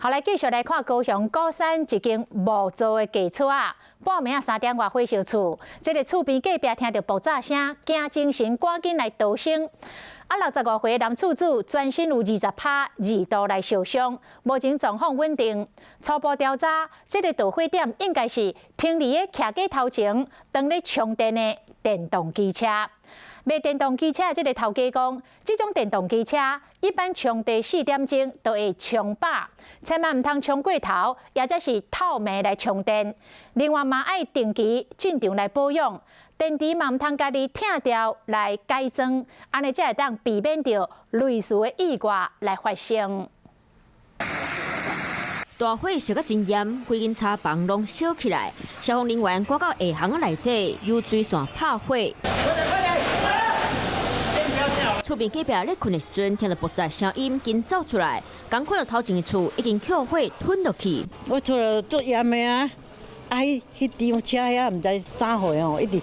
好，來繼續來看高雄鼓山一間木造的舊厝仔，半暝仔3點外火燒厝，這个厝邊隔壁聽著爆炸聲，驚精神，趕緊來逃生。啊，65歲男厝主全身有20趴二度來燒傷，目前狀況穩定。初步調查，這个導火點應該是停佇咧徛架頭前，當咧充電的電動機車。賣電動機車的這个頭家講，這種電動機車一般充電4點鐘就會充飽，千萬毋通充過頭，抑者是透暝來充電。另外嘛愛定期進場來保養，電池嘛毋通家己拆掉來改裝，按呢才會當避免著類似的意外來發生。大火燒甲真嚴，規間柴房攏燒起來，消防人員趕到下巷仔內底，用水線拍火。厝邊隔壁咧睏的時陣，聽著爆炸聲音，緊走出來，剛看著頭前的厝已經予火吞落去。我出來足炎的啊！啊，彼彼張車遐毋知啥貨吼，一直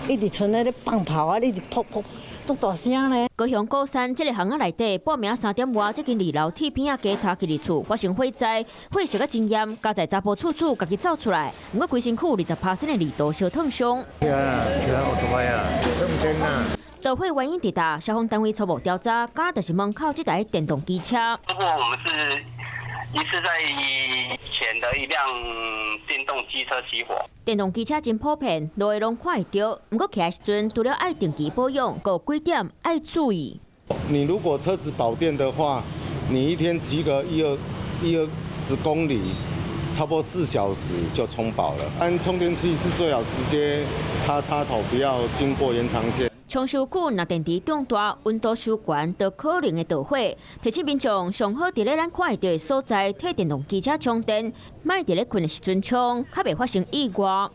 一直賰咧咧放炮啊，一直噗噗，足大聲呢。高雄鼓山這个巷仔內底，半暝3點外，這間二樓鐵片仔加搭起的厝發生火災，火燒甲真嚴，佳哉查埔厝主家己走出來，毋過規身軀20%的二度燒燙傷。對啊，對啊，歐多啊，燙傷啊。導火原因佇佗，消防單位初步調查，敢若就是門口這台電動機車。不過我們是一次在前的一輛電動機車起火。電動機車真普遍，路下攏看會著。毋過騎的時陣，除了愛定期保養，閣有幾點愛注意。你如果車子飽電的話，你一天騎個一二一二十公里，差不多4小時就充飽了。按充電器是最好直接插插頭，不要經過延長線。充傷久，若電池中大，溫度傷懸，就可能會導火。提醒民眾，上好佇咧咱看會著的所在，替電動機車充電，莫佇咧睏的時陣充，較袂發生意外。